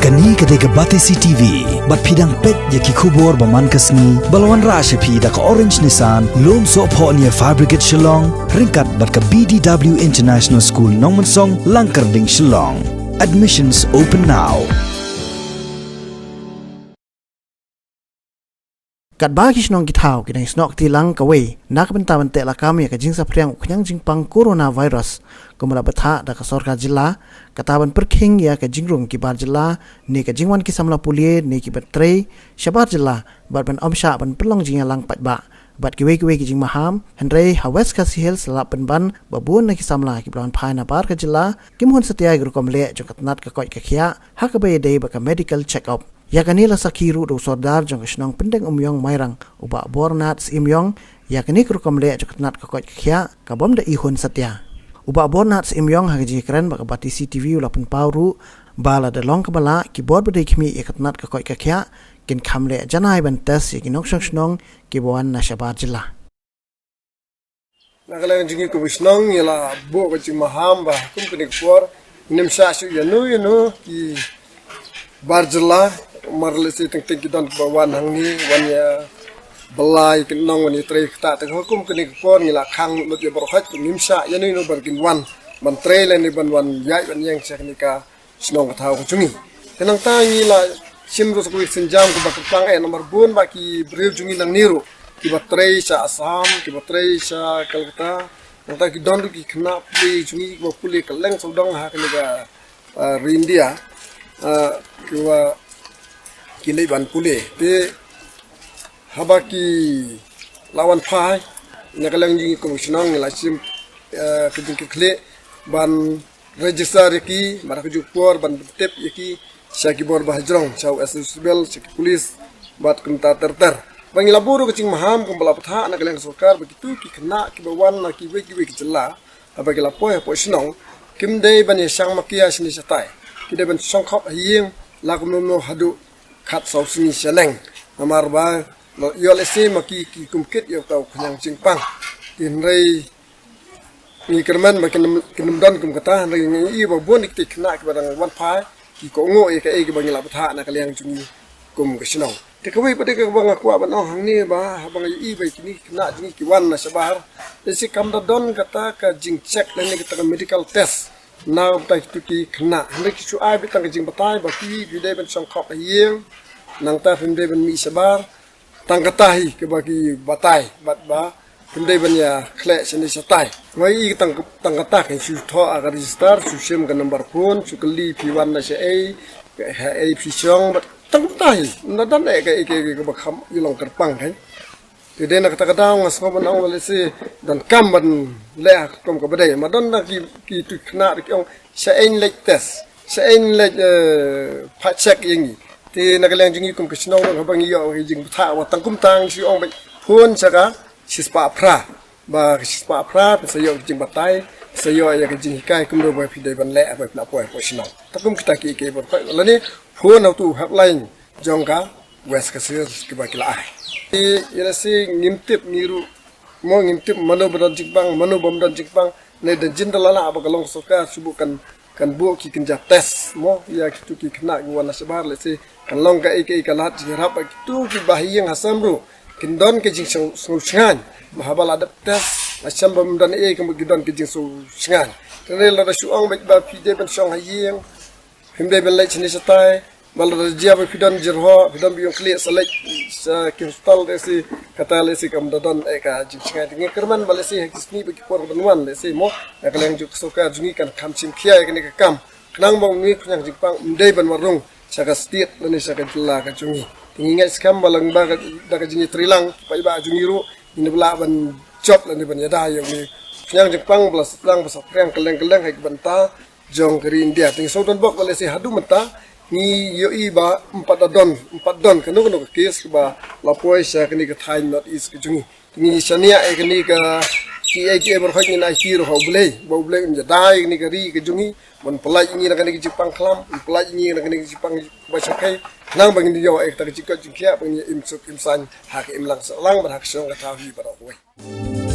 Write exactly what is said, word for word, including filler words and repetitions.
Kane ka dei ka Batesi T V, bad phi dang peit ïa ki khubor ba man ka sngi, ba la wanrah sha phi da ka Orange Nissan, Lumsohphoh near Fire Brigade Shillong, ryngkat bad ka B D W International School Nongmensong, Langkyrding, Shillong. Admissions open now. Katba ki shnong ki thaw ki dang snoh kti lang kawei na ka bynta ban teh lakam ïa ka jingsaphriang u khñiang jingpang coronavirus, kumba la bthah da ka sorkar jylla, kata ban pyrkhing ïa ka jingrung ki bar jylla, ne ka jingwan ki samla pule ne ki ba trei shabar jylla, bad ban ym shah ban pynlong jingïalang paidbah bad kiwei kiwei ki jingmaham. Hynrei ha West Khasi Hills la lap pynban ba bun na ki samla kiba la wan phai nabar ka jylla kim hun satia ïa ka rukom leh jong ka tnat ka koit ka khiah ha kaba ïadei bad ka medical check up. Ïa kane la sakhi ruh da u sordar jong ka shnong Pyndengumiong Mairang, u Bah Bornat Syiemiong, ïa kane ka rukom leh jong ka tnat ka koit ka khiah ka bym da i hun satia. U Bah Bornat Syiemiong ha ka jingkren bad ka Batesi T V u la pynpaw ruh ba lada long kaba lah, ki bor ba dei khmih ïa ka tnat ka koit ka khiah kin kham leh janai ban test ïa ki nongshong shnong kiba wan na shabar jylla. Na ka liang jong ngi kum ka shnong ngi la buh ka jingmaham ba kum kane ka por ngim shah shuh ïano ïano ki bar jylla, mar lehse teng teng ki don kiba wan hangne wan ïa bylla ïa ki nong, wan ïa trei, kata te kum kane ka por ngi la khang lut ïa baroh, ngim shah ïano ïano ban kin wan ban trei lane ban wan ïaid ban ïeng sha kane ka shnong ka thaw ka jong ngi. Te nangta ngi la shim ruh sa kawei ka sienjam kaba kyrpang eh, namar bun bah ki briew jong ngi nangne ruh kiba trei sha Assam, kiba trei sha Kolkata. Nangta ki don ruh ki khynnah pule jong ngi kiba pule kylleng sawdong ha kane ka, ah, ri India, ah, kiba ki leit ban pule. Te haba ki la wan phai, na ka liang jong ngi kum ka shnong ngi la shim, eh, ka jingkyrkhu ban register ïa ki, mar ha kajuh ka por ban pyntip ïa ki sha ki bor ba hajrong, sha u S O Civil, sha ki police, bad kumta ter ter. Ba ngi la buh ruh ka jingmaham kumba la bthah na ka liang ka sorkar ba kito ki khynnah kiba wan na kiwei kiwei ki jylla, haba ki la poi hapoh shnong, kim dei ban ïa shang makia shane shatai. Ki dei ban shong khop ha ïing la kumno kumno haduh khatsaw sngi shaneng. Namar ba la ïoh lehse ma ki ki kum kit ïa uta u khñiang jingpang. Hynrei ngi kyrmen ba kin ym, kin ym don kum kata, hynrei ngi ïohi ba bun ki khynnah kiba dang wan phai ki kohnguh ïa kaei kaba ngi la bthah na ka liang jong ngi kum ka shnong. Te kawei pat de kaba nga kwah ban ong hangne ba haba nga ïohi ba kine ki khynnah jong ngi ki wan na shabar, lehse kam da don kata ka jingcheck lane kata ka medical test na bynta kito ki khynnah. Hynrei ki shu ai beit tang ka jingbatai ba phi, phi dei ban shong khop ha ïing, nangta phim dei ban mih shabar. Tang kata hi kaba ki batai bad ba phim dei ban ïa khleh shane shatai. Nga ïohi tang, tang kata, ki shu thoh ha ka register, shu shim ka number phone, shu kylli phi wan na shaei, haei phi shong, bad tang kata hi. Ym da don eh kaei kaei kaba kham ïa long kyrpang kein. Te dei na kata ka daw nga sngew ban ong ba lehse donkam ban leh ha ka rukom kaba dei. Ma don na ki, kito ki khynnah ruh ki ong shaei leit test, shaei leit, eh, phah check ïa ngi. Te na ka liang jong ngi kum ka shnong ruh haba ngi ïoh ka jingbthah ba tang kumta ngi shu ong ba phone sha ka shispah phra. Ba ka shispah phra phin sa ïoh ka jingbatai, phin sa ïoh ïa ka jinghikai kumno ba phi dei ban leh haba phi la poi hapoh shnong. Tang kum kita kiei kiei baroh, lane phone ha utu u helpline jong ka West Khasi Hills kiba ki la ai. Te ïa lehse ngim tip ngi ruh, mo, ngim tip mano ba don jingpang, mano bym don jingpang. Ne da jin da la lah ba ka long ka sorkar shu buh kan, kan buh ki kynja test, mo, ïa kito ki khynnah ki wan na shabar, lehse kan long kaei kaei ka lad jingïarap ba kito kiba ha ïing ha sem ruh kin don ka jingsngew, sngew shngaiñ. Ba haba la dep test la shem ba ym don ei ei, ki don ka jingsngew shngaiñ. Te ne lada shu ong beit ba phi dei ban shong ha ïing, phim dei ban leit shane shatai, ba lada jia ba phi don jyrhoh, phi don ba ïong khlieh, sa leit sha ki hospital, lehse kata lehse kam da don eh ka jingshngaiñ. Te ngi kyrmen ba lehse ha ki sngi bad ki por ban wan, lehse, mo, na ka liang jong ka sorkar jong ngi kan kham shim khia ïa kane ka kam, khnang ba une u khñiang jingpang um dei ban wan rung sha ka state lane sha ka jylla ka jong ngi. Te ngi ngeit skhem ba lyngba ka, da ka jingïatreilang ki paidbah jong ngi ruh, ngin ïa lah ban jop lane ban ïada ïa une u khñiang jingpang ba la sdang ba saphriang kylleng kylleng ha ki bynta jong ka ri India. Te ngi sngewdon bok ba lehse haduh mynta ngi ïohi ba ym pat da don, ym pat don kano kano ka case kaba la poi sha kane ka thaiñ North East ka jong ngi. Te ngi shaniah ïa kane ka, kiei kiei baroh ngin aiti ruh ha U Blei, ba U Blei un ïada ïa kane ka ri ka jong ngi, ban pyllait ïa ngi na kane ka jingpang khlam, ban pyllait ïa ngi na kane ka jingpang ba shongkai, khnang ba ngin ïoh ïa kata ka jingkoit jingkhiah, ba ngin ïa im suk im saiñ ha ka imlang sahlang bad ha ka shnong ka thaw hi baroh kawei.